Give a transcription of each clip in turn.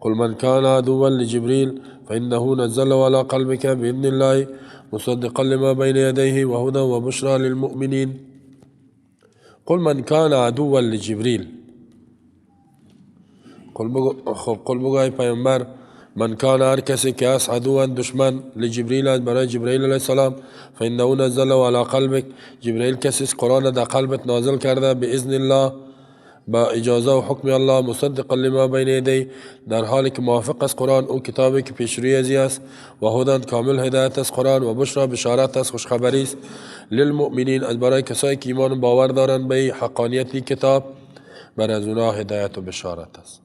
قل من كان عدوا لجبريل فإنه نزله على قلبك بإذن الله مصدقا لما بين يديه وهدى وبشرى للمؤمنين. قل من كان عدوا لجبريل، خب قل بگو ای پیامبر، من کان هر کسی که است عدوا دشمن لجبریل است برای جبرئیل علیه السلام، فإنه نزله على قلبك، جبرئیل کسی است قرآن در قلبت نازل کرده باذن الله، با اجازه و حکم الله، مصدقا لما بین یدی، در حالی که موافق است قرآن او کتابی که پیشروی ازی است، و هدى کامل هدایت است قرآن، و بشرا بشارت است خوشخبری است للمؤمنین از برای کسایی که ایمان و باور دارند به حقانیت کتاب، بر از اونا هدایت و بشارت است.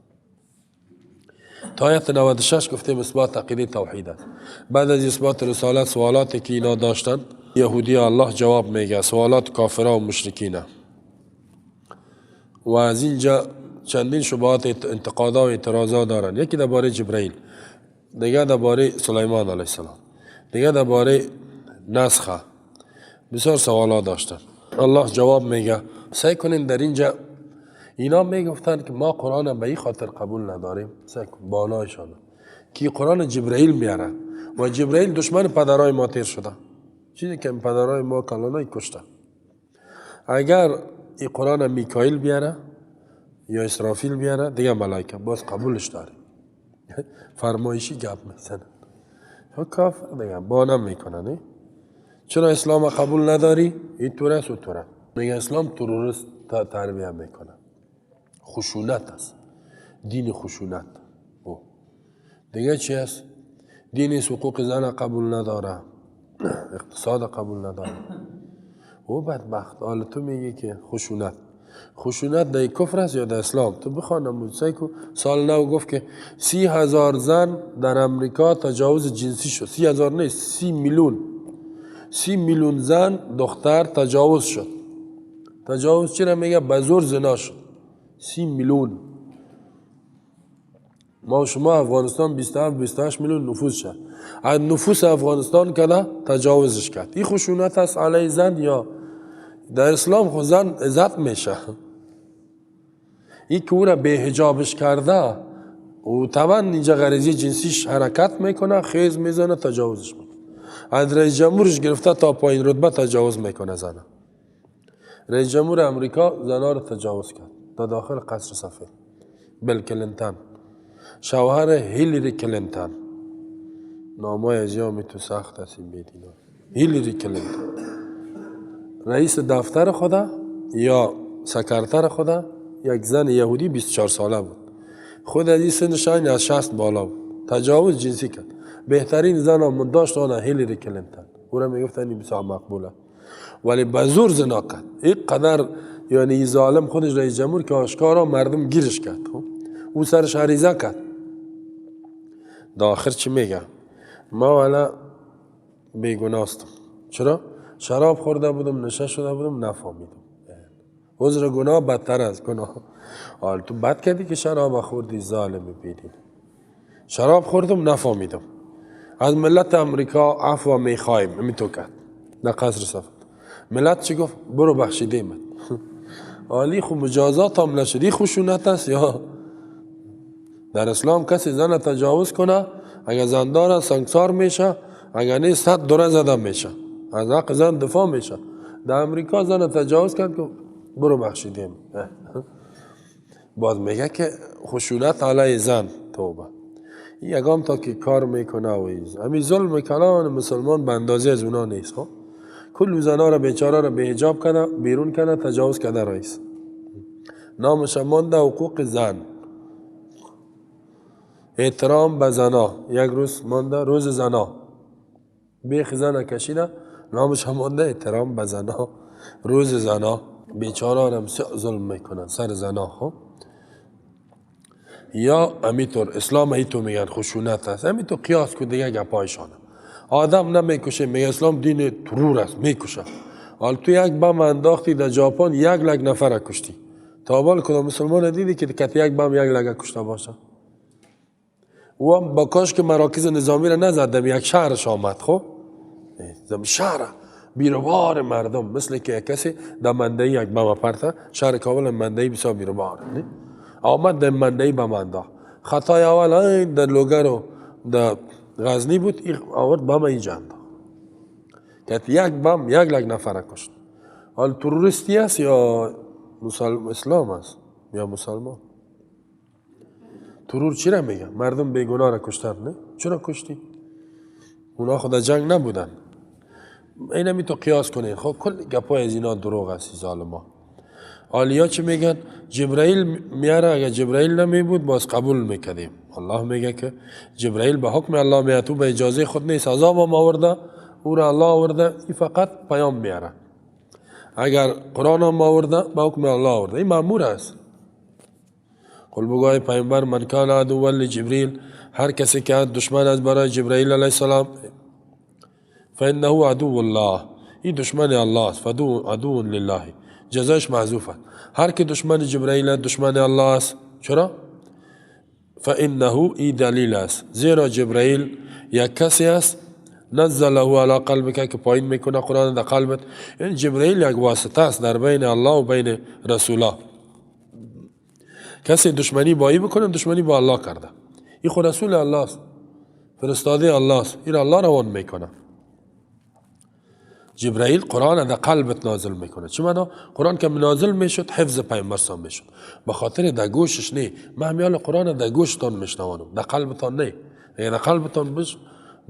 تا آیت 96 گفتیم اثبات عقیده توحید است. بعد از اثبات رسالت سوالاتی که اینا داشتن یهودی الله جواب میگه، سوالات کافرها و مشرکینه، و از اینجا چندین شبهات انتقادا و اعتراضا دارن. یکی درباره جبرئیل، دیگه درباره سلیمان علیه السلام، دیگه درباره نسخه، بسیار سوالات داشتن. الله جواب میگه. سعی کنین در اینجا اینا میگفتن که ما قرآن به این خاطر قبول نداریم، سعی کن بالایشان که قرآن جبرئیل میاره و جبرئیل دشمن پدرای ما تیر شده، چیزی که پدرای ما کلانای کشته. اگر این قرآن میکائیل بیاره یا اسرافیل بیاره دیگه ملائکه باز قبولش داریم. فرمایشی گپ میزنن، کافر دیگه بانا میکنن. چرا اسلام قبول نداری؟ این طور است و طوره. میگه اسلام تروریست تربیه میکنه، خشونت است، دین خشونت. او دیگه چی است؟ دین حقوق زن قبول نداره، اقتصاد قبول نداره. او بدبخت حالا تو میگی که خشونت، خشونت در کفر است یا در اسلام؟ تو بخوانم کو سال نو گفت که 30,000 زن در امریکا تجاوز جنسی شد. 30,000 نیست، 30 میلیون، 30 میلیون زن دختر تجاوز شد. تجاوز چرا میگه؟ به زور زنا شد. 30 میلیون. ما شما افغانستان 27 28 میلیون نفوس شد، از نفوس افغانستان کده تجاوزش کرد. این خشونت است علیه زن یا در اسلام خو زن عزت میشه؟ این که او را به حجابش کرده و طبعا اینجا غریزی جنسیش حرکت میکنه، خیز میزنه، تجاوزش میکنه. از رئیس جمهورش گرفته تا پایین رتبه تجاوز میکنه زنه. رئیس جمهور امریکا زنها رو تجاوز کرد تا داخل قصر سفید. بیل کلینتون، شوهر هیلری کلینتون، نامای از یامی تو سخت است این بیدینا. هیلری کلینتون رئیس دفتر خدا یا سکرتر خدا یک زن یهودی 24 ساله بود، خود از این سنش از 60 بالا بود، تجاوز جنسی کرد. بهترین زن هم داشت آن هیلری کلینتون، او را میگفتن این بسیار مقبوله، ولی به زور زنا کرد. اینقدر یعنی ظالم خودش رئیس جمهور که آشکارا مردم گیرش کرد، او سرش عریضه کرد. در آخر چی میگه؟ ما والا بیگناستم. چرا؟ شراب خورده بودم، نشه شده بودم، نفهمیدم. عذر گناه بدتر از گناه. حال تو بد کردی که شراب خوردی، ظالمی بیدین. شراب خوردم نفهمیدم. از ملت امریکا عفو میخوایم، امی تو کرد در قصر سفید. ملت چی گفت؟ برو بخشیدیم. عالی خو مجازات هم نشد. این خشونت است یا در اسلام کسی زن تجاوز کنه اگر زن داره سنگسار میشه، اگر نیست 100 دوره زده میشه، از حق زن دفاع میشه. در امریکا زن تجاوز کرد که برو بخشیدیم. باز میگه که خشونت علیه زن، توبه. یگام تا که کار میکنه و همین ظلم کلان مسلمان به اندازه از اونا نیست. خب کل زنا را بیچاره را به حجاب کرده، بیرون کرده، تجاوز کرده رئیس. نامش مانده حقوق زن، احترام به زنا. یک روز مانده روز زنا، بیخ زن کشیده، نامش مانده احترام به زنا، روز زنا. بیچاره را ظلم میکنن سر زنا. خب یا امیطور اسلام ایتو میگن خشونت است، امیطور قیاس کن دیگه گپایشانه. آدم نمیکشه، میگه اسلام دین ترور است، میکشه. حال تو یک بم انداختی در ژاپن 1 لک نفر کشتی. تا حال کدام مسلمان دیدی که کتی یک بم 1 لک کشته باشه؟ او هم با کاش که مراکز نظامی را نزد، یک شهرش آمد. خب شهر بیروبار مردم، مثل که کسی در مندهی یک بم پرته، شهر کابل مندهی بسیار بیروبار آمد در مندهی بم انداخت. خطای اول این در لوگر و در غزنی بود، این آورد بم اینجا انداخت که یک بم 1 لک نفر کشت. حال تروریستی است یا اسلام است یا مسلمان؟ ترور چی را میگه؟ مردم بیگناه را کشتن، نه؟ چرا کشتی؟ اونا خود جنگ نبودن. اینمی تو قیاس کنین. خب کل گپای از اینا دروغ است، ظالما. آلیا چی میگن؟ جبرائیل میاره، اگر جبرائیل نمی بود باز قبول میکردیم. الله میگه که جبرائیل به حکم الله میاد، تو به اجازه خود نیست. عذاب هم آورده، او را الله آورده، این فقط پیام میاره. اگر قرآن هم آورده به حکم الله آورده، این مأمور است. قل بگوی پیامبر من کان عدوا لجبریل، هر کسی که دشمن است برای جبرائیل علیه السلام، فانه عدو الله، این دشمن الله است. فدو عدو لله، جزایش محذوف است. هر که دشمن جبرائیل دشمن الله است. چرا؟ فانه، ای دلیل است، زیرا جبرائیل یک کسی است نزله علی قلبک، که پایین میکنه قرآن در قلبت. این جبرائیل یک واسطه است در بین الله و بین رسوله. کسی دشمنی با ای بکنه دشمنی با الله کرده. این خود رسول الله است، فرستاده الله است، این الله روان میکنه. جبرائیل قرآن در قلبت نازل میکنه. چه معنا؟ قرآن که نازل میشد حفظ پیامبر سام میشد، به خاطر در گوشش نه. من همیال قرآن در گوشتان میشنوانم، در قلبتان نه. اگر در قلبتان بش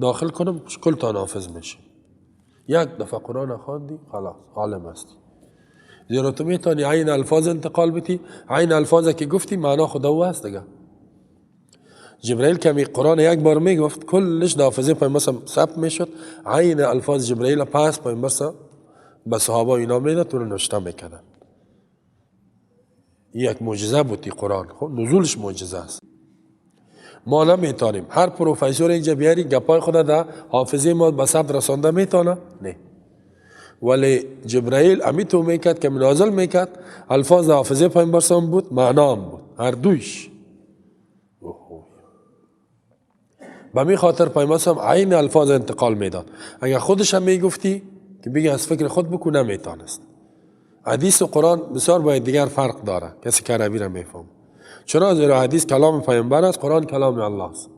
داخل کنم کلتان حافظ میشه. یک دفعه قرآن خواندی خلاص عالم هستی. زیرا تو میتونی عین الفاظ انتقال بدی، عین الفاظ که گفتی معنا خدا او هست دیگه. جبرائیل که قرآن یک بار میگفت کلش در حافظه پیامبر ثبت میشد. عین الفاظ جبرائیل پس پیامبر به صحابه اینا میداد، تو رو نوشته میکردن. یک معجزه بود این قرآن. خب نزولش معجزه است. ما نمیتونیم هر پروفسور اینجا بیاری گپای خود در حافظه ما به ثبت رسانده میتونه؟ نه. ولی جبرائیل امی تو میکرد که نازل میکرد، الفاظ حافظه پیامبر بود، معنا هم بود، هر دویش. به می خاطر پیامبر هم عین الفاظ انتقال میداد. اگر خودش هم میگفتی که بگه از فکر خود بکن نمیتونست. حدیث و قرآن بسیار با دیگر فرق داره. کسی که عربی را میفهم. چرا؟ زیرا حدیث کلام پیامبر است، قرآن کلام الله است.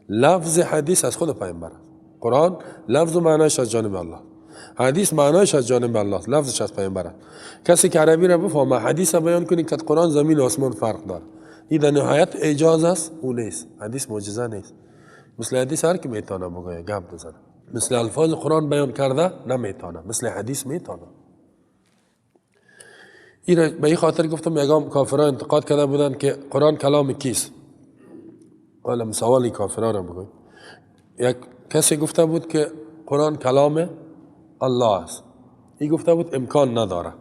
لفظ حدیث از خود پیامبر است. قرآن لفظ و معنایش از جانب الله، حدیث معنایش از جانب الله، لفظش از پیامبر است. کسی که عربی را بفهمه حدیث بیان کنی که قرآن زمین و آسمان فرق داره. این در نهایت اعجاز است، او نیست. حدیث معجزه نیست. مثل حدیث هر کی میتونه بگه گپ بزنه. مثل الفاظ قرآن بیان کرده نمیتونه، مثل حدیث میتونه. این به این خاطر گفتم یگام کافران انتقاد کرده بودن که قرآن کلام کیست؟ حالا سوالی کافران را بگویم. یک کسی گفته بود که قرآن کلام الله است. این گفته بود امکان نداره.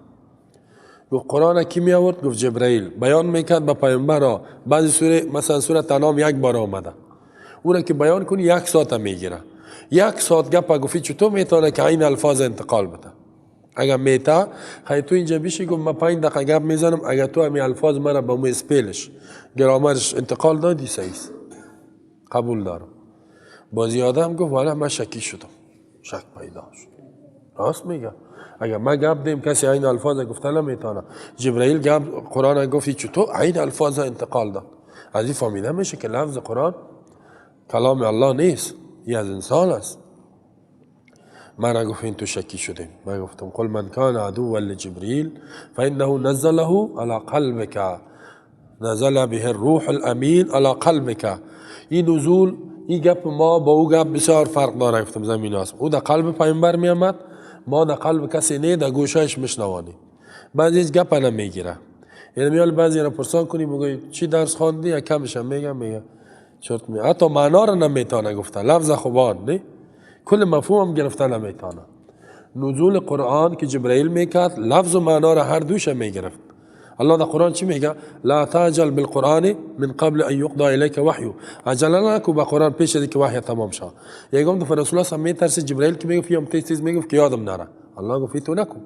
گفت قرآن کی می آورد؟ گفت جبرائیل بیان میکرد به پیامبر. بعضی سوره مثلا سوره تنام یک بار آمده، او را که بیان کنی یک ساعت میگیره. یک ساعت گپ گفتی چطور میتونه که این الفاظ انتقال بده؟ اگر میتا خیلی تو اینجا بیشی گفت من 5 دقیقه گپ میزنم، اگر تو همین الفاظ مرا به مو spell ش گرامرش انتقال دادی صحیح قبول دارم. بازی آدم گفت والا من شکی شدم، شک پیدا شد. راست میگه. اگر ما گپ دیم کسی عین الفاظ گفته نمیتونه. جبرائیل گپ قرآن گفت چطور عین الفاظ انتقال داد؟ از این فهمیده میشه که لفظ قرآن کلام الله نیست، این از انسان است. من گفت این تو شکی شدیم. من گفتم قل من کان عدوا لجبریل فانه نزله على قلبك نزل به الروح الامین على قلبك. این نزول این گپ ما با او گپ بسیار فرق داره. گفتم زمین است. او در قلب پیامبر می آمد، ما در قلب کسی نه، در گوشش مشنوانی. بعضی هیچ گپ نمیگیره. یعنی میال بعضی را پرسان کنی بگوی چی درس خواندی، یا کمش هم میگم چرت می حتی معنا را نمیتونه گفته، لفظ خوبان نه، کل مفهوم هم گرفته نمیتونه. نزول قرآن که جبرائیل میکرد لفظ و معنا را هر دوش میگرفت. الله در قرآن چی میگه؟ لا تعجل بالقرآن من قبل ان یقضى الیک وحیه. عجله نکو با قرآن پیش از که وحی تمام شد. یکم دفعه رسول الله میترسید جبرائیل که میگفت یم تیز تیز میگفت که یادم نره. الله گفت تو نکو.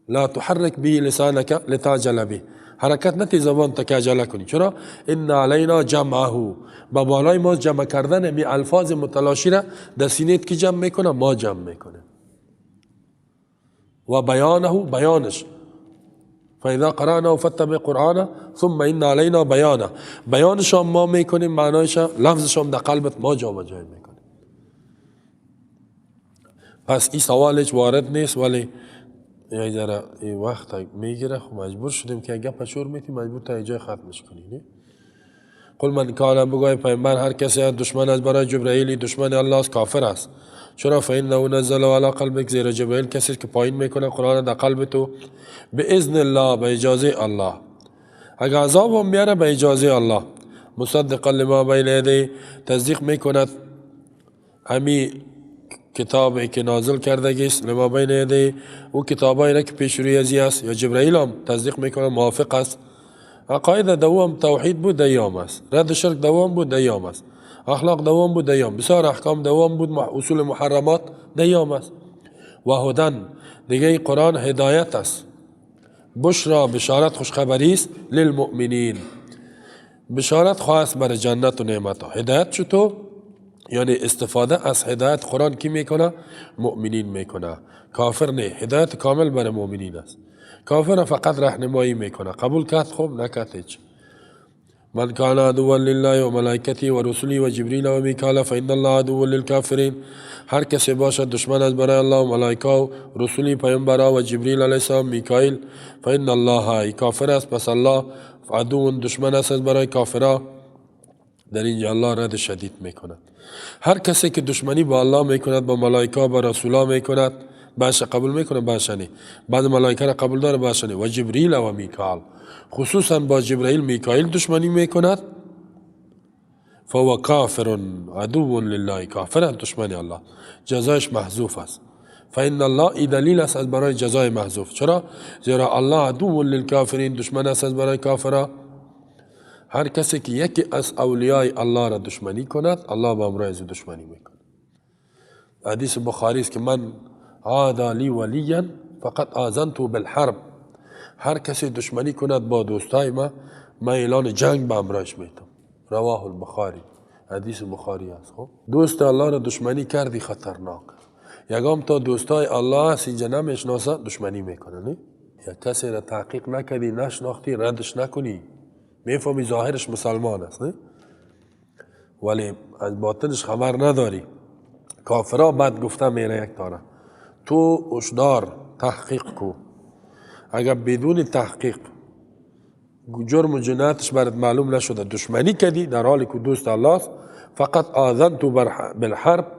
لا تحرك به لسانك لتعجل به. حرکت نتی زبان تا که عجله کنی. چرا؟ ان علینا جمعه. با بالای ما جمع کردن می الفاظ متلاشی را در سینه‌ت کی جمع میکنه؟ ما جمع میکنه. و بیانه، بیانش. فاذا قرأنا فاتبع قرآنه ثم ان علینا بیانه. بیانش هم ما میکنیم، معنایش لفظش هم در قلبت ما جابجا میکنیم. پس این سوال هیچ وارد نیست، ولی یه ذره این وقت میگیره، خب مجبور شدیم که گپ شور میتیم، مجبور تا جای ختمش کنیم. قل من کان، بگوی پیامبر هر کسی دشمن از برای جبرئیل، دشمن الله است، کافر است. چرا؟ فإنه نزل علی قلبک، زیرا جبرئیل کسی که پایین میکنه قرآن در قلب تو باذن الله، به اجازه الله. اگر عذاب هم بیاره به اجازه الله. مصدقا لما بین یدیه، تصدیق میکند امی کتابی که نازل کرده است، لما بین یدیه، او کتابایی را که پیش روی ازی است، یا جبرئیل هم تصدیق میکنه، موافق است. عقاید دوام توحید بود دیام است، رد شرک دوام بود دیام است، اخلاق دوام بود دیام، بسیار احکام دوام بود، اصول محرمات دیام است. و هدن، دیگه قرآن هدایت است، بشرا، بشارت، خوشخبری است للمؤمنین، بشارت خواست بر جنت و نعمت ها. هدایت چطور؟ یعنی استفاده از هدایت قرآن کی میکنه؟ مؤمنین میکنه، کافر نه. هدایت کامل برای مؤمنین است، کافر فقط راهنمایی میکنه، قبول کرد خوب، نکرد هیچ. من کان عدوا لله و ملائکته و رسله و جبریل و میکائیل فإن الله عدو للکافرین. هر کسی باشد دشمن از برای الله و ملائکه و رسولی پیامبرا و جبریل علیه السلام میکائیل، فإن الله، ای کافر است، پس الله عدو دشمن است از برای کافرا. در اینجا الله رد شدید میکند. هر کسی که دشمنی با الله میکند، با ملائکه، با رسولا میکند، باشه قبول میکنه، باشه نه. بعد ملائکه را قبول داره، باشه نه. و جبریل و میکائیل، خصوصا با جبرئیل میکائیل دشمنی میکند، فهو کافر عدو لله، کافر دشمن الله، جزایش محذوف است. فإن الله، ای دلیل است از برای جزای محذوف. چرا؟ زیرا الله عدو للکافرین، دشمن است از برای کافرا. هر کسی که یکی از اولیای الله را دشمنی کند، الله با امرای از دشمنی میکند. حدیث بخاری است که من عادى لی ولیا فقط آذنته بالحرب. هر کسی دشمنی کند با دوستای ما، ما اعلان جنگ به امرایش میتم. رواه البخاری، حدیث بخاری است. خب دوست الله را دشمنی کردی خطرناک است. یگام تا دوستای الله است اینجا نمیشناسه دشمنی میکنه، نه؟ یا کسی را تحقیق نکردی، نشناختی، ردش نکنی، میفهمی ظاهرش مسلمان است، نه؟ ولی از باطنش خبر نداری. کافرا بد گفته میره یک تاره، تو هشدار تحقیق کو. اگر بدون تحقیق جرم و جنایتش برات معلوم نشده دشمنی کردی در حالی که دوست الله است، فقط آذنت بالحرب،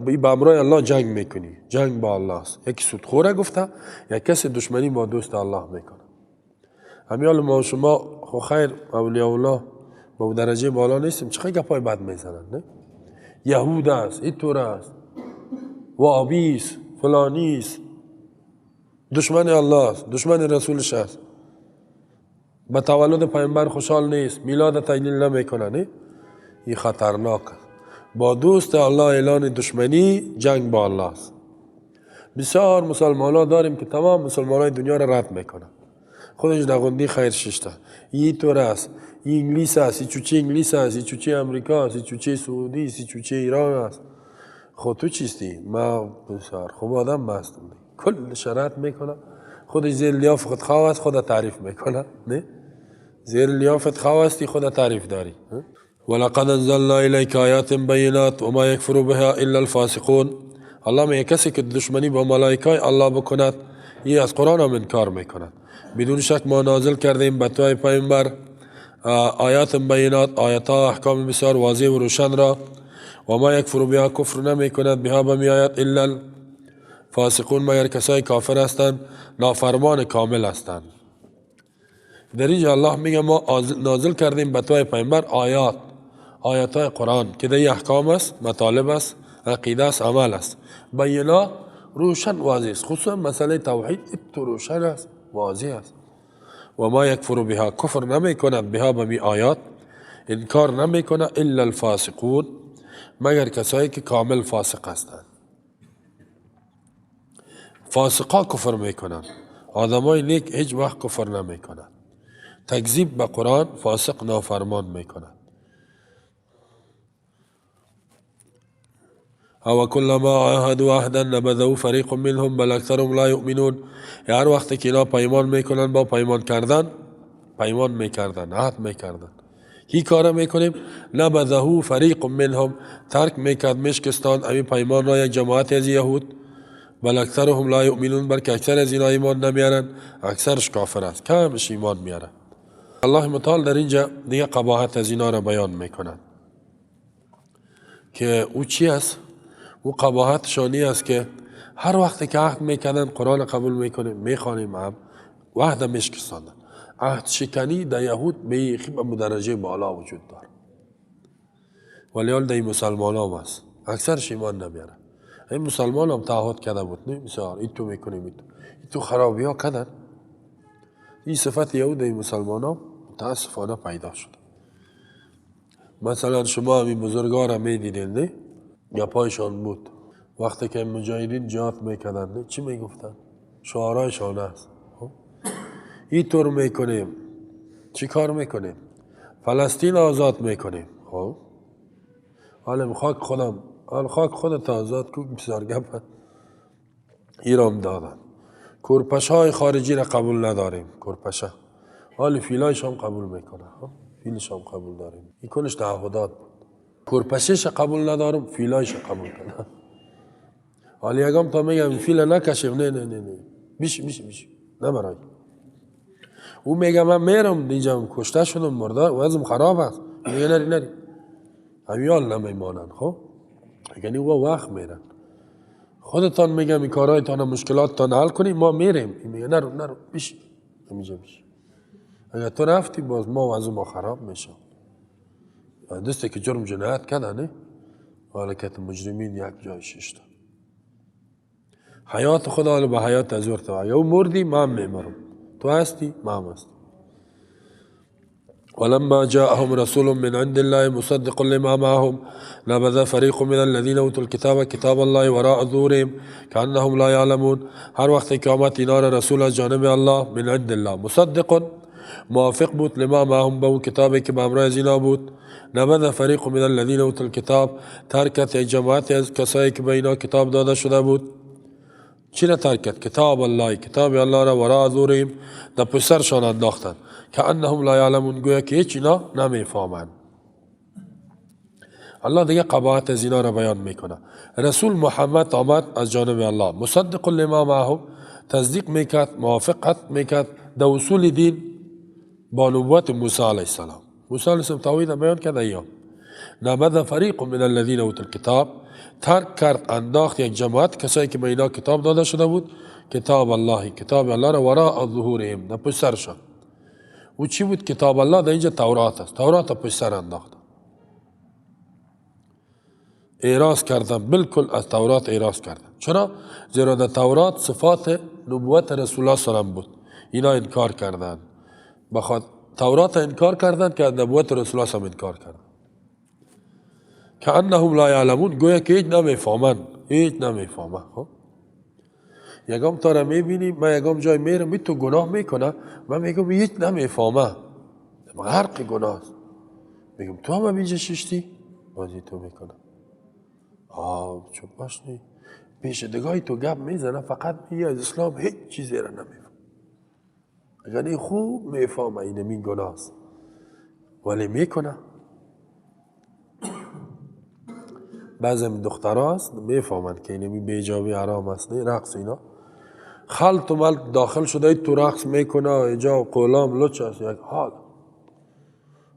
به امرای الله جنگ میکنی، جنگ با الله است. یکی سودخوره گفته، یا کسی دشمنی با دوست الله میکنه. همیال ما و شما خو خیر اولیاء الله با درجه بالا نیستیم، چه گپای بد میزنن، نه؟ یهود است، اینطور است، وابی است، فلانی است، دشمن الله است، دشمن رسولش است، به تولد پیامبر خوشحال نیست، میلاد تجلیل نمیکنه، نه؟ این خطرناک است. با دوست الله اعلان دشمنی، جنگ با الله است. بسیار مسلمان ها داریم که تمام مسلمان های دنیا را رد میکنن، خودش در غندی خیر ششته، این طور است، این انگلیس است، این چوچه انگلیس است، این چوچه امریکا است، این چوچه سعودی است، این چوچه ایران است. خود تو چیستی؟ ما بسیار خوب آدم هستم، کل شرط میکنه، خودش زیر لیاف خود خواه است، خود تعریف میکنه، نه؟ زیر لیافت خواه استی، خود تعریف داری. ولقد انزلنا الیک آیات بینات وما یکفر بها الا الفاسقون. الله میگه کسی که دشمنی با ملائکه الله بکند، این از قرآن هم انکار میکند. بدون شک ما نازل کردیم به تو پیامبر آیات بینات، آیات ها احکام بسیار واضح و روشن را. و ما یکفر بها، کفر نمی کند بها به آیات الا الفاسقون، مگر کسای کافر هستند، نافرمان کامل هستند. در اینجا الله میگه ما نازل کردیم به تو پیامبر آیات، آیات های قرآن که در احکام است، مطالب است، عقیده است، عمل است. بینات روشن واضح است، خصوصا مسئله توحید تو روشن است، واضح است. و ما یکفر بها، کفر نمی کند بها به می آیات، انکار نمی کند الا الفاسقون، مگر کسایی که کامل فاسق هستند. فاسقا کفر میکنند، آدمای نیک هیچ وقت کفر نمی کنند. تکذیب به قرآن فاسق نافرمان میکند. او کلما عاهدوا عهدا نبذه فريق منهم بل اکثرهم لا یؤمنون. هر وقت که اینا پیمان میکنن، با پیمان کردن، پیمان میکردن، عهد میکردن، کی کار میکنیم؟ نبذه فریق منهم، ترک میکرد، میشکستان امی پیمان را یک جماعت از یهود. بل اکثرهم لا یؤمنون، بلکه اکثر از اینا ایمان نمیارن، اکثرش کافر است، کمش ایمان میاره. الله متعال در اینجا دیگه قباحت از اینا را بیان میکنن که او چی است؟ او قباحت شانی است که هر وقت که عهد میکنن، قرآن قبول میکنیم، میخوانیم، هم عهد میشکستاندن. عهد شکنی در یهود به درجه بالا وجود داره، ولی حال در مسلمان هم است، اکثرش ایمان نمیاره. این مسلمان هم تعهد کرده بود، نه بسیار این تو میکنیم، این تو خرابی ها کردن. این صفت یهود در مسلمان هم متاسفانه پیدا شد. مثلا شما همین بزرگا را میدیدین، نه گپایشان بود وقتی که مجاهدین جهاد میکردن، نه چی میگفتن؟ شعارایشان است. اینطور میکنیم، چی کار میکنیم؟ فلسطین آزاد میکنیم. خب حالا خاک خودم، حال خاک خودت آزاد کو، بسیار گپ ایران دادن. کورپشه های خارجی را قبول نداریم، کورپشه حال فیلایش هم قبول میکنه، فیلش هم قبول داریم. این کنش تعهدات بود. کورپشش قبول ندارم، فیلایش قبول کنم. حالا یکم تا میگم فیل نکشیم، نه نه نه نه، بیش بیش بیش نه برای او میگه من میرم اینجا کشته شدم، مرده، وضعم خراب است. میگه نری نری، همیال نمیمانند. خب یعنی او وقت میرن، خودتان میگم این کارهایتان مشکلاتتان حل کنیم، ما میریم. این میگه نرو نرو، بیش همینجا بیش. اگر تو رفتی باز ما وضع ما خراب میشه. دسته که جرم جنایت کردن، حالکت مجرمین یک جای ششته حیات خدا به حیات از ورته. اگر او مردی من میمرم، تو هستی من هستم. ولما جاءهم رسول من عند الله مصدق لما معهم نبذ فريق من الذين اوتوا الكتاب كتاب الله وراء ظهورهم كأنهم لا يعلمون. هر وقت که آمد اینا را رسول از جانب الله، من عند الله، مصدق موافق بود، لما معهم به اون کتابی که به همراه از اینا بود. نبذ فريق من الذين اوتوا الكتاب، ترکت یک جماعت از کسایی که به اینا کتاب داده شده بود. چی را ترکت؟ کتاب الله، کتاب الله را وراء ظهورهم، در پشت سرشان انداختند. كأنهم لا يعلمون، گویا که هیچ اینا نمیفهمند. الله دیگه قباحت از اینا را بیان میکنه. رسول محمد آمد از جانب الله، مصدق لما معهم، تصدیق میکرد، موافقت میکرد در اصول دین با نبوت موسی علیه السلام. موسی علیه السلام توحید بیان کرد. ایام نبذ فريق من الذين اوتوا الكتاب، ترک کرد، انداخت یک جماعت کسایی که به اینا کتاب داده شده بود، کتاب الله، کتاب الله را وراء ظهورهم، در پشت سرشان. او چی بود کتاب الله؟ در اینجا تورات است، تورات پشت سر انداخت، اعراض کردن، بالکل از تورات اعراض کردن. چرا؟ زیرا در تورات صفات نبوت رسول الله صلی الله علیه و بود، اینا انکار کردن. بخاطر تورات انکار کردن که نبوت رسول الله صلی الله علیه و انکار کردن. كأنهم لا يعلمون، گویا که هیچ نمیفهمن، هیچ نمیفهمن. خب یکم تا را میبینی، من یکم جای میرم تو گناه میکنه، من میگم هیچ نمیفهمه، غرق گناه است. میگم تو هم اینجا ششتی بازی تو میکنه. آه چوب باش نی پیش دگاهی تو گپ میزنه، فقط میگه از اسلام هیچ چیزی را نمیفهم. اگر این خوب میفهمه این این گناه است، ولی میکنه. بعضی دخترها هست میفهمند که اینمی بیجابی حرام است، نه رقص اینا خلط و ملط داخل شده، تو رقص میکنه، اینجا قولام لچ است، یک حال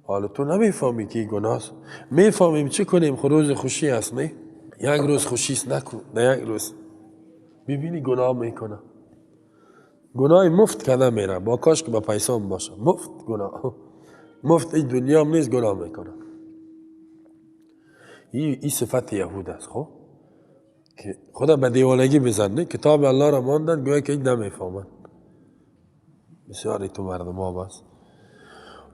حالا تو نمیفهمی که گناه است. میفهمیم چه کنیم؟ خب روز خوشی است، نه یک روز خوشی است، نکن، نه یک روز میبینی گناه میکنه، گناه مفت کده میره، با کاش که با پیسه هم باشه، مفت گناه مفت، این دنیا هم نیست، گناه میکنه. این صفت یهود است، خب که خدا به دیوانگی بزن، کتاب الله را ماندن گویا که هیچ نمیفهمند. بسیاری تو مردم ها است.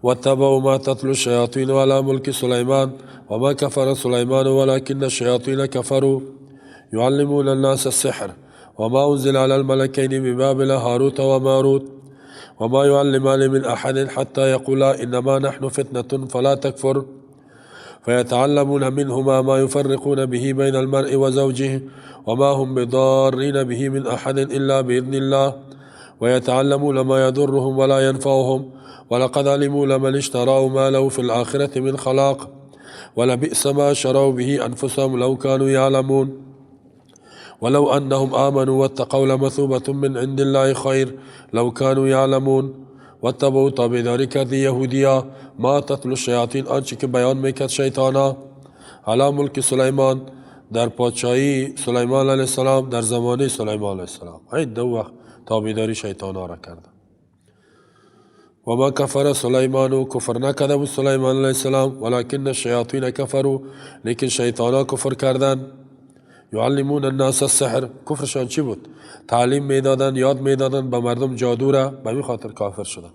واتبعوا ما تتلو الشياطين على ملك سليمان وما كفر سليمان ولكن الشياطين كفروا يعلمون الناس السحر وما أنزل على الملكين ببابل هاروت وماروت وما يعلمان من أحد حتى يقولا إنما نحن فتنة فلا تكفر فيتعلمون منهما ما يفرقون به بين المرء وزوجه وما هم بضارين به من أحد إلا بإذن الله ويتعلمون ما يضرهم ولا ينفعهم ولقد علموا لمن اشتراه ما له في الآخرة من خلاق ولبئس ما شروا به أنفسهم لو كانوا يعلمون ولو أنهم آمنوا واتقوا لمثوبة من عند الله خير لو كانوا يعلمون واتبعوا تابعداری کرد یهودیا ما تتلو الشیاطین، آنچه که بیان میکرد شیطانا، علی ملک سلیمان، در پادشاهی سلیمان علیه السلام، در زمانه سلیمان علیه السلام. این دو وقت تابعداری شیطانا را کردن. و ما کفر سلیمان، کفر نکرده بود سلیمان علیه السلام، ولکن الشیاطین کفروا، لیکن شیطانا کفر کردن. یعلمون الناس السحر، کفرشان چی بود؟ تعلیم میدادن، یاد میدادن به مردم جادو را، به می خاطر کافر شدن.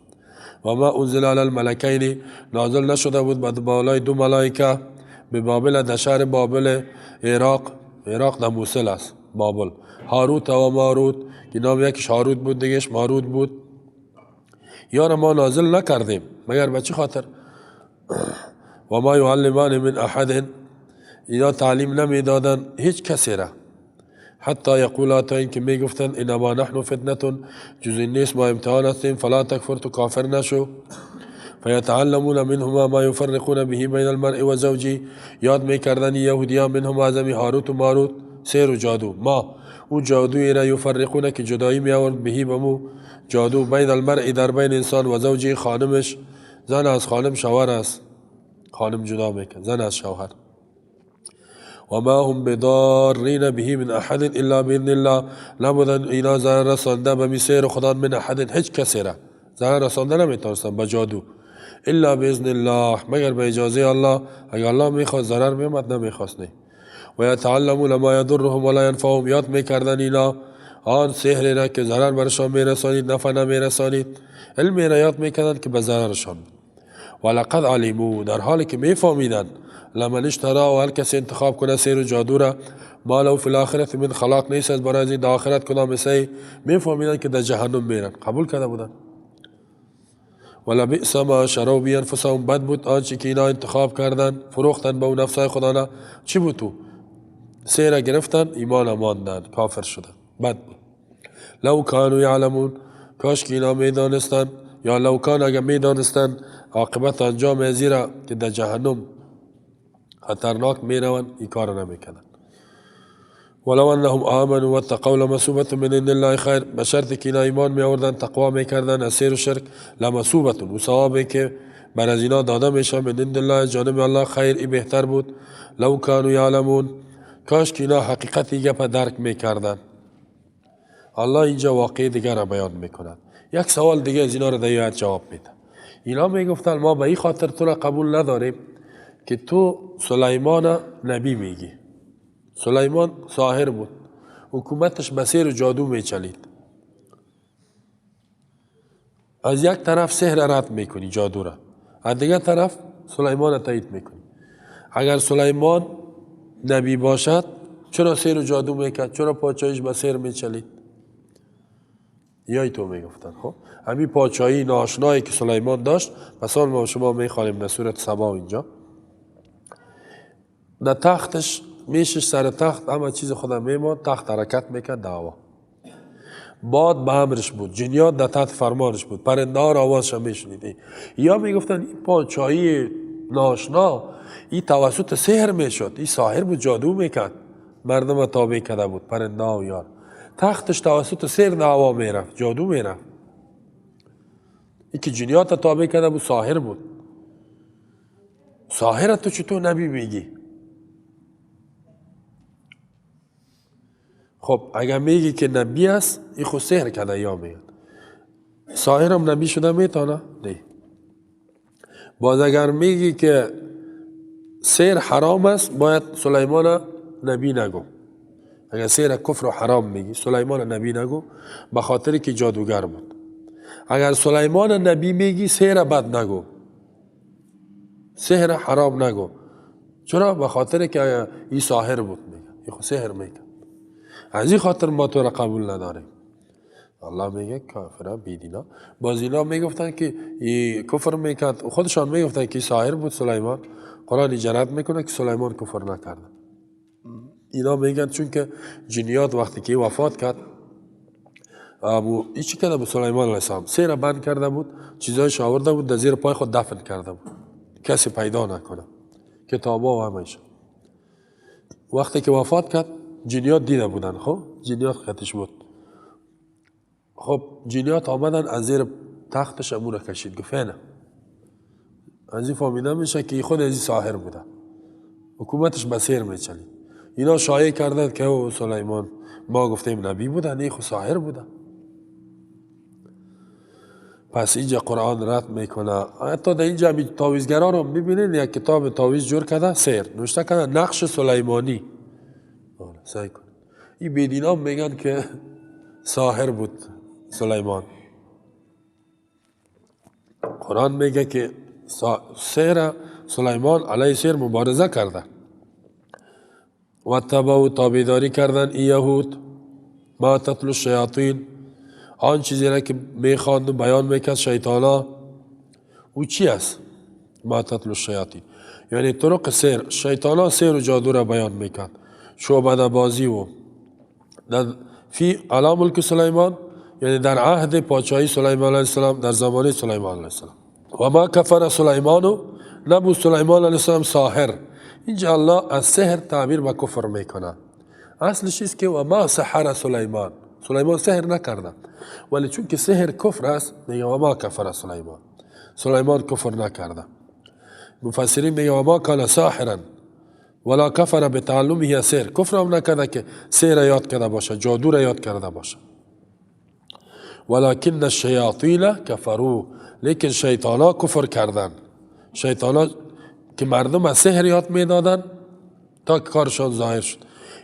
و ما انزل علی الملکین، نازل نشده بود به بالای دو ملائکه به بابل، در شهر بابل عراق، عراق در موصل است بابل، هاروت و ماروت که نام یکیش هاروت بود دیگهش ماروت بود. یار ما نازل نکردیم مگر به چی خاطر؟ و ما یعلمان من احد، اینا تعلیم نمیدادن هیچ کسی را، حتی یقولا، تا اینکه میگفتن انما نحن فتنه، جز این نیست ما امتحان هستیم، فلا تکفر، تو کافر نشو. فیتعلمون منهما ما یفرقون به بین المرء و زوجه، یاد میکردن یهودیان منهما از هاروت و ماروت سحر و جادو، ما او جادویی را یفرقون که جدایی می آورد، بهی بمو جادو، بین المرء در بین انسان، و زوجه خانمش، زن از خانم شوهر است، خانم جدا میکرد زن از شوهر. و ما هم بضارین به من احد الا باذن الله، نبودن اینا ضرر رسانده به سحر خدا من احد هیچ کسی را ضرر رسانده نمیتونستن با جادو، الا باذن الله، مگر به اجازه الله. اگر الله میخواست ضرر میومد، نمیخواست نه. و یتعلمون ما یضرهم ولا ینفعهم، یاد میکردن اینا آن سحر را که ضرر برشان میرسانید، نفع نمیرسانید، علمی را یاد میکردن که به ضررشان. ولقد علموا، در حالی که میفهمیدن، لمن اشترا، و هر کسی انتخاب کنه سحر و جادو را، ما له فی الاخرة من خلاق، نیست از برای در آخرت کدام حصه، میفهمیدن که در جهنم میرن، قبول کرده بودن. ولبئس ما شروا به انفسهم، بد بود آنچه که اینا انتخاب کردن، فروختن به اون نفسای خدانا. چی بود تو؟ سحر گرفتن، ایمان ماندن، کافر شدن، بد بود. لو کانوا یعلمون، کاش که اینا میدانستن، یا لو کان اگر میدانستن عاقبت انجام ازی را که در جهنم خطرناک میروند، این کار نمیکردن. ولو انهم آمنوا واتقوا لمثوبة من عند الله خیر، به شرط که اینا ایمان می آوردن، تقوا میکردن از سحر و شرک، لمثوبة، و ثوابی که بر از اینا داده میشه من عند الله، جانب الله، خیر، ای بهتر بود. لو کانوا یعلمون، کاش که اینا حقیقت گپ درک میکردن. الله اینجا واقع دیگر را بیان میکند. یک سوال دیگه از اینا را در جواب میده. اینا میگفتن ما به این خاطر تو را قبول نداریم که تو سلیمان نبی میگی. سلیمان ساحر بود، حکومتش به سحر و جادو میچلید. از یک طرف سحر رد میکنی، جادو را، از دیگر طرف سلیمان را تایید میکنی. اگر سلیمان نبی باشد چرا سحر و جادو میکرد؟ چرا پادشاهیش به سحر میچلید؟ یای تو میگفتن. خب همین پادشاهی ناآشنایی که سلیمان داشت، مثلا ما شما میخوانیم در سورت سبا اینجا، در تختش میشش سر تخت، همه چیز خدا میماند، تخت حرکت میکرد، دعوا باد به امرش بود، جنیات در تحت فرمانش بود، پرنده ها را آوازش میشنیدی. یا میگفتن این پادشاهی ناشنا این توسط سحر میشد، این ساحر بود، جادو میکرد، مردم تابع کرده بود، پرنده ها و یار، تختش توسط سحر دعوا میرفت، جادو میرفت. این که جنیات تابع کرده بود ساحر بود. ساحر تو چطور نبی میگی؟ خب اگر میگی که نبی است، این خود سحر کرده یا میگن ساحر هم نبی شده میتونه؟ نه. باز اگر میگی که سحر حرام است، باید سلیمان نبی نگو. اگر سحر کفر و حرام میگی، سلیمان نبی نگو، به خاطر که جادوگر بود. اگر سلیمان نبی میگی، سحر بد نگو، سحر حرام نگو. چرا؟ به خاطر که این ساحر بود، میگه این خود سحر میگه، از این خاطر ما تو را قبول نداریم. الله میگه کافرا بیدینا. باز اینا میگفتن که کفر میکرد، خودشان میگفتن که ساحر بود سلیمان. قرآن جرأت میکنه که سلیمان کفر نکرده. اینا میگن چون که جنیات وقتی که وفات کرد ابو چی کرده بود سلیمان علیه السلام؟ سیر بند کرده بود، چیزایش آورده بود در زیر پای خود دفن کرده بود، کسی پیدا نکنه، کتابا و همیشه. وقتی که وفات کرد جنیات دیده بودن، خب جنیات خطش بود. خب جنیات آمدن از زیر تختش امو را کشید، گفت نه. از این فهمیده میشه که خود از این ساحر بوده، حکومتش به سیر میچلید. اینا شایع کردن که او سلیمان ما گفتیم نبی بوده، نه خو ساحر بوده. پس اینجا قرآن رد میکنه. حتی در اینجا تعویذگران رو میبینین، یک کتاب تعویذ جور کرده، سیر نوشته کرده نقش سلیمانی. سعی کن این بیدینام میگن که ساحر بود سلیمان. قرآن میگه که سیر سلیمان علیه سیر مبارزه کرده. و تبعوا تابعداری کردن ای یهود ما تتلو الشیاطین، آن چیزی را که میخواند و بیان میکرد شیطانا. او چی است؟ ما تتلو الشیاطین، یعنی طرق سیر. شیطانا سیر و جادو را بیان میکرد، شعبده بازی و در فی علی ملک سلیمان، یعنی در عهد پادشاهی سلیمان علیه السلام، در زمانه سلیمان علیه السلام. و ما کفر سلیمانو، نبود سلیمان علیه السلام ساحر. اینجا الله از سحر تعبیر به کفر میکنه. اصلش است که و ما سحر سلیمان، سلیمان سحر نکرده، ولی چون که سحر کفر است میگه و ما کفر سلیمان، سلیمان کفر نکرده. مفسرین میگه و ما کان ساحرا ولا کفر بتعلمه سحر، کفر هم نکرده که سحر یاد کرده باشه، جادو را یاد کرده باشه. ولكن الشیاطین کفروا، لیکن شیطانا کفر کردن. شیطانا که مردم از سحر یاد میدادن تا که کارشان ظاهر شد،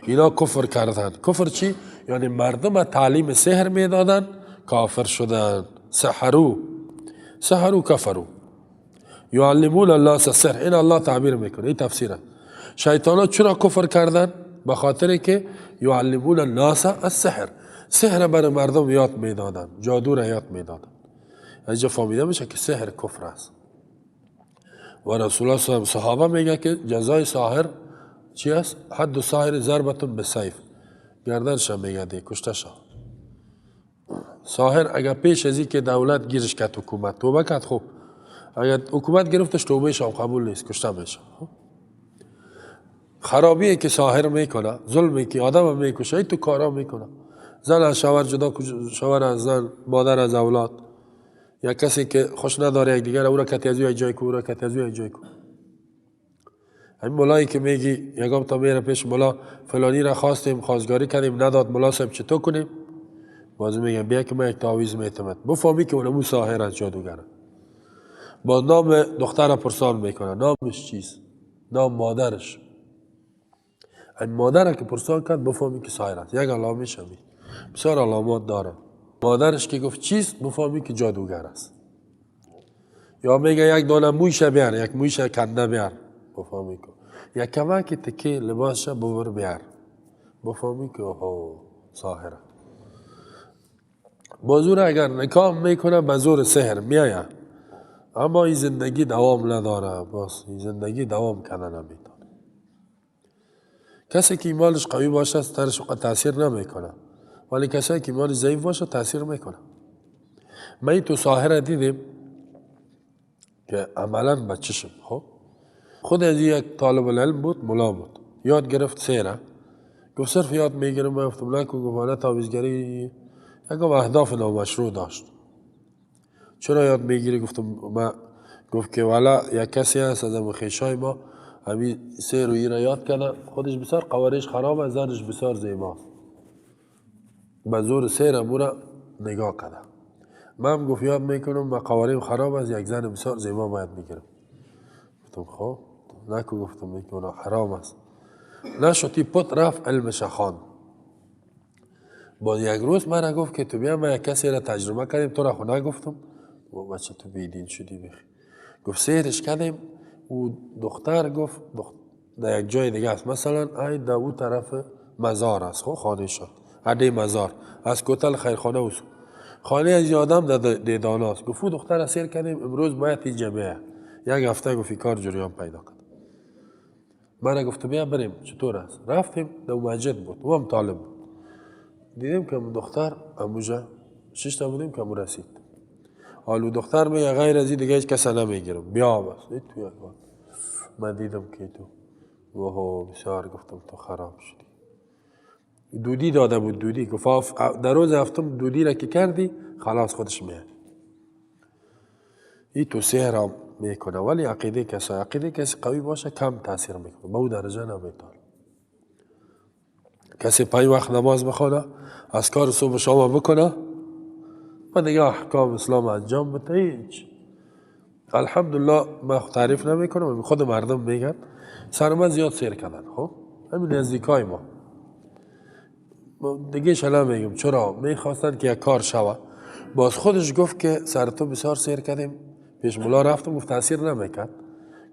اینا کفر کردن. کفر چی؟ یعنی مردم تعلیم سحر میدادن، کافر شدن. سحرو، سحرو کفرو. یعلمون الناس السحر، این الله تعبیر میکنه، این تفسیره. شیطانا چرا کفر کردن؟ به خاطر که یعلمون الناس السحر، سحر بر مردم یاد میدادن، جادو را یاد میدادن. اینجا فهمیده میشه که سحر کفر است. و رسول الله صلی الله علیه و صحابه میگه که جزای ساحر چی است؟ حد ساحر ضربتون به سیف، گردنش میگه دی کشته شو. ساحر اگر پیش از که دولت گیرش کرد، حکومت توبه کرد، خب اگر حکومت گرفتش توبهش هم قبول نیست، کشته میشه. خرابیه که ساحر میکنه، ظلمی که آدم میکشه، تو کارا میکنه. زن از شوهر جدا، شوهر از زن، مادر از اولاد، یا کسی که خوش نداره یک دیگر، او را کتی از او یک جای کو، او را کتی از او یک جای کو. همین ملایی که میگی یگام تا میره پیش ملا، فلانی را خواستیم، خواستگاری کردیم، نداد، ملا صاحب چطور کنیم؟ باز میگم بیا که ما یک تعویذ میتمد، بفهمی که اونمو ساحر است، جادوگره. با نام دختر پرسان میکنه، نامش چیست؟ نام مادرش. این مادر که پرسان کرد بفهمی که ساحر است. یک علامه شمی بسیار علامات داره. مادرش که گفت چیست، بفهمی که جادوگر است. یا میگه یک دانه مویشه بیار، یک مویشه کنده بیار، بفهمی که یک کمک تکه لباسش ببر بیار، بفهمی که اوه ساحره. بازور اگر نکاح میکنه به زور سحر میآید، اما این زندگی دوام نداره، باز این زندگی دوام کنه نمیتونه. کسی که ایمانش قوی باشه ترش تاثیر نمیکنه، ولی کسایی که ایمانش ضعیف باشه تاثیر میکنه. ما این تو ساحره دیدیم که عملا به چشم، خب خود از یک طالب العلم بود، ملا بود، یاد گرفت سیره، گفت صرف یاد میگیرم. من گفتم نکن، گفت حالا تعویذگری یکم اهداف نامشروع داشت. چرا یاد میگیری؟ گفتم ما، گفت که والا یک کسی هست از خیشای ما همین سیر و ایره یاد کرده، خودش بسیار قوارش خرابه، زنش بسیار زیباست، به زور سیر امو را نگاه کرده. من هم گفت یاد میکنم، ما قواریم خراب است، یک زن بسیار زیبا باید میگیرم. گفتم خب نکو، گفتم میکنم حرام است. نشد، تی پت رفت علمش خواند. باز یک روز من گفت که تو بیا ما یک کسی را تجربه کردیم، تو را خو نگفتم، بچه تو بیدین شدی بخی. گفت سیرش کردیم، او دختر گفت در یک جای دیگه است، مثلا ای در او طرف مزار است، خب خانه شد عده مزار از کتل خیرخانه اوست. خانه از آدم در دیداناست. گفت دختر سیر کردیم امروز باید اینجا بیه. یک هفته گفت کار جریان پیدا کرد. من گفت بیا بریم چطور است. رفتیم در مسجد بود، او هم طالب بود. دیدیم که دختر اموجا شش تا بودیم که امو رسید. حالا دختر میگه غیر از این دیگه هیچ کس نمیگیرم، بیا بس. تو یک بار من دیدم که تو واه بسیار، گفتم تو خراب شدی. دودی داده بود، دودی گفت در روز هفتم دودی را که کردی خلاص خودش میاد. این تو سحر هم میکنه، ولی عقیده کسی، عقیده کسی قوی باشه کم تاثیر میکنه، به او درجه نمیتونه. کسی 5 وقت نماز بخونه، از کار صبح شام بکنه و دیگه احکام اسلام انجام بده، هیچ. الحمدلله من تعریف نمیکنم، خود مردم میگن سر من زیاد سیر کردن. خب همین نزدیکای ما دیگه شلا میگم چرا میخواستن که یک کار شوه. باز خودش گفت که سر تو بسیار سیر کردیم، پیش ملا رفتم گفت تاثیر نمیکرد.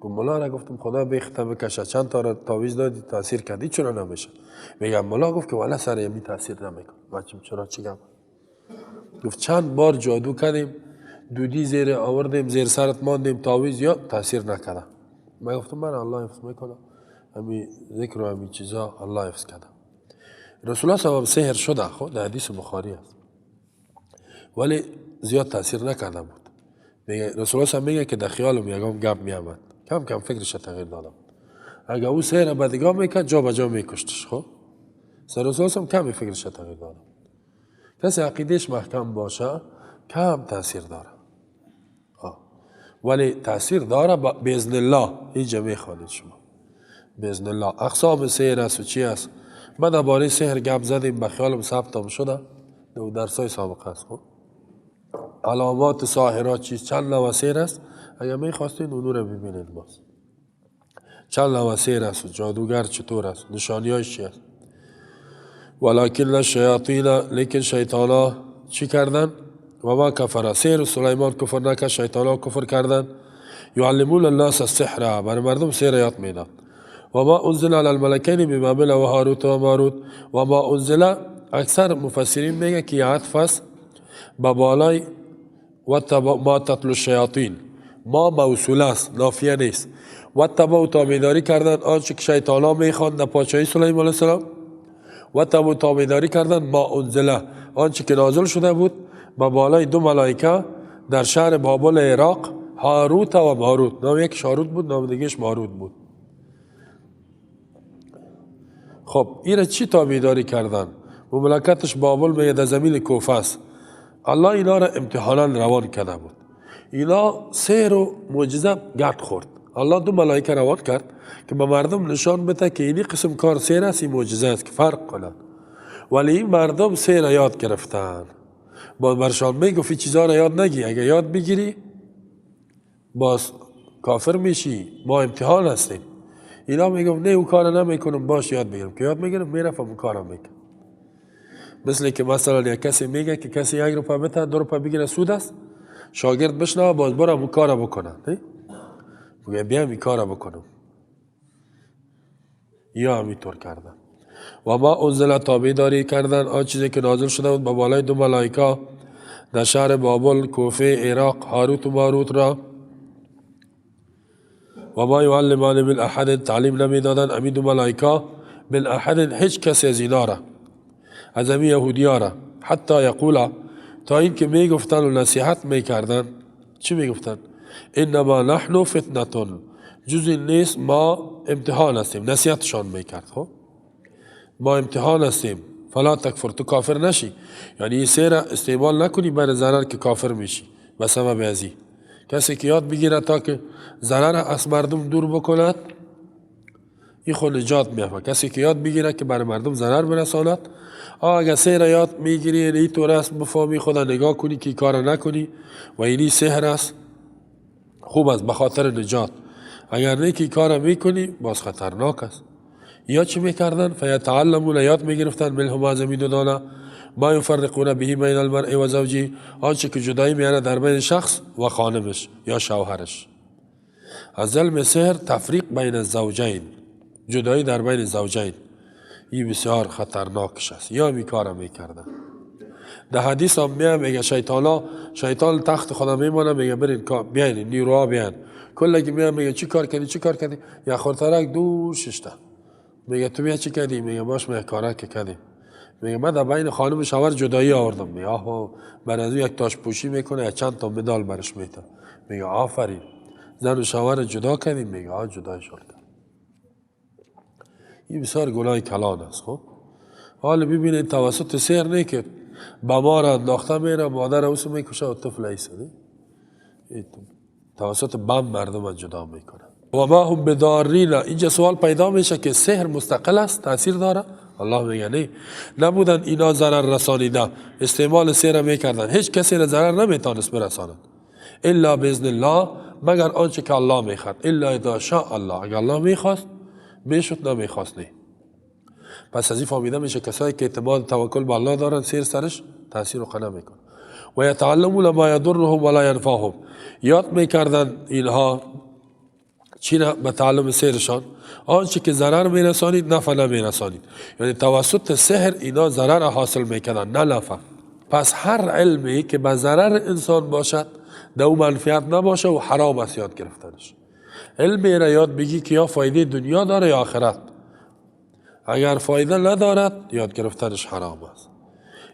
گفت ملا را گفتم خدا بیخته بکشه، چند تا را تعویذ دادی تاثیر کردی چرا نمیشه؟ میگم ملا گفت که والا سر یمی تاثیر نمیکنه. بچم چرا چی گفت؟ گفت چند بار جادو کردیم، دودی زیر آوردیم، زیر سرت ماندیم، تعویذ یا تاثیر نکرده. من گفتم من الله حفظ میکنه، همین ذکر و همین چیزا الله حفظ کرده. رسول الله صلی الله علیه و سحر شده، خب در حدیث بخاری است، ولی زیاد تاثیر نکرده بود. میگه رسول الله میگه که در خیالم یگام گپ میامد، کم کم فکرش تغییر دادم. اگه او سحر بدگاه میکرد جا به جا میکشتش. خب سر رسول الله کمی فکرش تغییر دادم. کسی عقیدهش محکم باشه کم تاثیر داره، ولی تاثیر داره باذن الله. اینجا میخوانید شما باذن الله اقسام سحر است و چی است. ما درباره سحر گپ زدیم، به خیالم ثبت هم شده در درسای سابقه است. خب علامات ساحرات چیز، چند نوع سحر است، اگر میخواستین اونو رو ببینید. باز چند نوع سحر است و جادوگر چطور است، نشانیاش چی است. ولکن الشیاطین، لیکن شیطانا چی کردن؟ و ما کفر، سحر سلیمان کفر نکرد، شیطانا کفر کردن. یعلمون الناس السحر، بر مردم سحر یاد میداد. و ما انزل علی الملکین ببابل و هاروت و ماروت. و ما انزل، اکثر مفسرین میگه که عطف است به بالای و ما تتلو الشیاطین، ما موصول است، نافیه نیست. و تبع تابعداری کردن آنچه که شیطانا میخواند در پادشاهی سلیمان علیه السلام. و تبع تابعداری کردن ما انزل، آنچه که نازل شده بود به بالای دو ملائکه در شهر بابل عراق، هاروت و ماروت. نام یکش هاروت بود، نام دیگهش ماروت بود. خب این را چی تابعداری کردن؟ مملکتش بابل میگه در زمین کوفه است. الله اینا را امتحانا روان کرده بود. اینا سحر و معجزه گرد خورد. الله دو ملائکه روان کرد که به مردم نشان بده که اینی قسم کار سحر است، این معجزه است که فرق کنند. ولی این مردم سحر یاد گرفتن. باز برشان میگفت این چیزا را یاد نگی، اگه یاد بگیری باز کافر میشی، ما امتحان هستیم. اینا میگفت نه او کار نمیکنم، باش یاد بگیرم. که یاد میگیرم میرفم اون کارم میکنم. مثل که مثلا یک کسی میگه که کسی 1 روپه بده 2 روپه بگیره سود است، شاگرد بشنوه باز برم اون کارو بکنم، میگه بیام این کارو بکنم. یا همینطور کردن. و ما انزل، تابعداری کردن آن چیزی که نازل شده بود به بالای دو ملائکه در شهر بابل، کوفه، عراق، هاروت و ماروت را. و ما یعلمان من احد، تعلیم نمیدادن امی دو ملائکه من احد، هیچ کسی از اینا را، از امی یهودیا را، حتی یقولا، تا اینکه میگفتن و نصیحت میکردن. چی میگفتن؟ انما نحن فتنه، جز این نیست ما امتحان هستیم. نصیحتشان میکرد. خب ما امتحان هستیم، فلا تکفر، تو کافر نشی، یعنی این سحر استعمال نکنی برای ضرر که کافر میشی به سبب ازی. کسی که یاد بگیره تا که ضرر از مردم دور بکند، این خود نجات میافه. کسی که یاد بگیره که برای مردم ضرر برساند، اگه سحر یاد میگیری این طور است، بفهمی خدا نگاه کنی که کار نکنی و اینی سحر است، خوب است به خاطر نجات. اگر نه که کار میکنی باز خطرناک است. یا چی میکردن؟ فیتعلمون، یاد میگرفتن، منهم از این دو دانه، ما یفرقون به بین المرء و زوجی، آنچه که جدایی میاره در بین شخص و خانمش یا شوهرش. از ظلم سحر تفریق بین الزوجین، جدایی در بین زوجین، این بسیار خطرناکش است. یا می کار میکردن. در حدیث هم میاد میگه شیطانا، شیطان تخت خدا میمانه، میگه برین بیاین نیروها بیاین، کل که میاد میگه چی کار کردی چی کار کردی، یا خورترک دور ششته، میگه تو بیا چی کردی؟ میگه باش میگه کارا که کردیم. میگه من در بین خانم شوهر جدایی آوردم. میگه آه، بر از یک تاش پوشی میکنه، چند تا مدال برش میده. میگه آفرین، زن و شوهر جدا کردیم. میگه آه، جدای شد. این بسیار گناه کلان است. خب حالا ببینید توسط سحر نه که بما را انداخته میره، مادر اوسو میکشه و طفل ایسه توسط بم مردم جدا میکنه. و ما هم بضارین. اینجا سوال پیدا میشه که سحر مستقل است، تاثیر داره؟ الله میگه نه، نبودن اینا ضرر رسانیده، استعمال سحر میکردن، هیچ کسی را ضرر نمیتونست برساند الا باذن الله، مگر آنچه که الله میخواد، الا اذا شاء الله، اگر الله میخواست میشد، نمیخواست نه. پس از این فهمیده میشه کسایی که اعتماد توکل به الله دارن سحر سرش تاثیر و قنه میکنه. و یتعلمون ما یضرهم ولا ینفعهم، یاد میکردن اینها چی به تعلم سحرشان آنچه که ضرر میرسانید نفع نمیرسانید، یعنی توسط سحر اینا ضرر حاصل میکردن نه نفع. پس هر علمی که به ضرر انسان باشد در او منفعت نباشه و حرام است یاد گرفتنش. علمی را یاد بگی که یا فایده دنیا داره یا آخرت، اگر فایده ندارد یاد گرفتنش حرام است.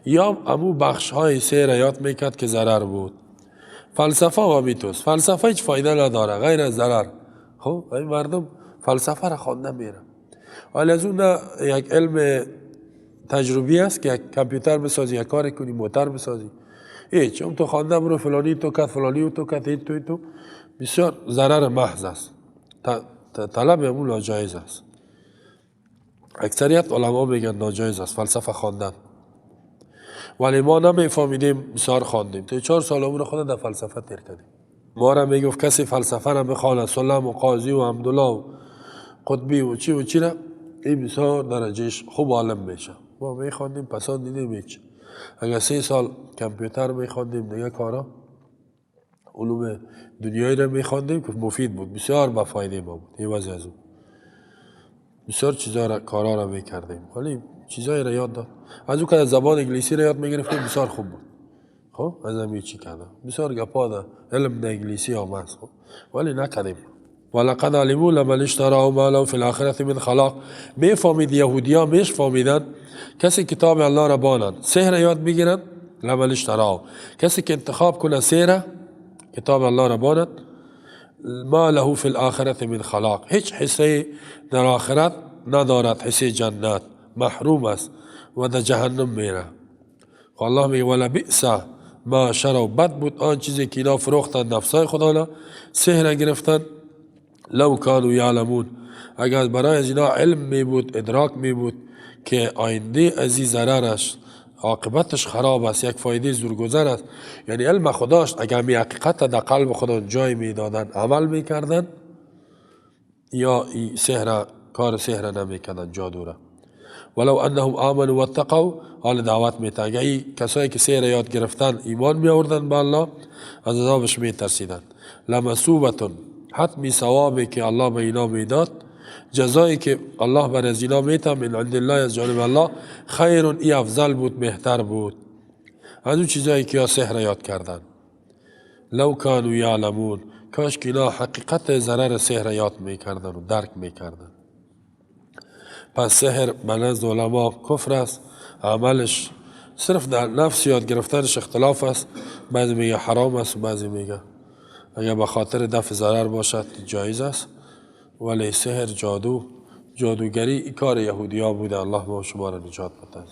یا امو بخش های سحر یاد میکرد که ضرر بود. فلسفه و میتوس، فلسفه هیچ فایده نداره غیر از ضرر. خب این مردم فلسفه را خوانده میره، ولی از اون یک علم تجربی است که یک کامپیوتر بسازی، یک کار کنی، موتر بسازی، هیچ. اون تو خوانده برو فلانی تو کت فلانی و تو کت تو تو، بسیار ضرر محض است، طلب اون ناجایز است. اکثریت علما میگن ناجایز است فلسفه خواندن، ولی ما نمیفهمیدیم، بسیار خواندیم، تا 4 سال عمر خود در فلسفه تیر کردیم. ما را میگفت کسی فلسفه را بخواند، سلام و قاضی و عبدالله و قطبی و چی و چی را، این بسیار درجهش خوب عالم میشه. ما میخواندیم، پسان دیدیم هیچ. اگر 3 سال کامپیوتر میخواندیم دیگه کارا علوم دنیایی را میخواندیم که مفید بود، بسیار با فایده ما بود. این وضع از اون بسیار چیزا را کارا را میکردیم، ولی چیزایی را یاد داد. از اون که زبان انگلیسی را یاد میگرفتیم بسیار خوب بود. خب از همین چی کردم بسیار گپا ده علم ده انگلیسی آمد، خب ولی نکردیم. ولقد علموا لمن اشتراه ما له فی الاخرة من خلاق. میفهمید یهودیا میفهمیدن کسی کتاب الله را بانند، سحر یاد میگیرند، لمن اشتراه، کسی که انتخاب کنه سحر کتاب الله را باند، ما له فی الاخرة من خلاق، هیچ حصه در آخرت ندارد، حصه جنت محروم است و در جهنم میره. الله میگه ولبئس ما شروا، بد بود آن چیزی که اینا فروختن نفسای خدا را، سحر گرفتن. لو کانوا یعلمون، اگر برای از اینا علم می بود، ادراک می بود که آینده از این ضررش عاقبتش خراب است، یک فایده زورگذر است، یعنی علم خداست، اگر می حقیقت در قلب خدا جای می دادن، عمل می کردن، یا سحر کار سحر نمی کردن، جادو را. ولو انهم آمنوا واتقوا، حال دعوت می تن، اگر کسایی که سحر یاد گرفتن ایمان می آوردن به الله، از عذابش می ترسیدن. لمثوبة، حتمی ثوابی که الله به اینا میداد، جزایی که الله بر از اینا میتم، من عند الله، از جانب الله، خیر، ای افضل بود، بهتر بود از اون چیزایی که یا سحر یاد کردن. لو کانوا یعلمون، کاش که اینا حقیقت ضرر سحر یاد میکردن و درک میکردن. پس سحر به نزد علما کفر است، عملش صرف در نفس یاد گرفتنش اختلاف است، بعضی میگه حرام است و بعضی میگه اگر به خاطر دفع ضرر باشد جایز است. ولی سحر، جادو، جادوگری این کار یهودیا بوده. الله ما شما را نجات بده.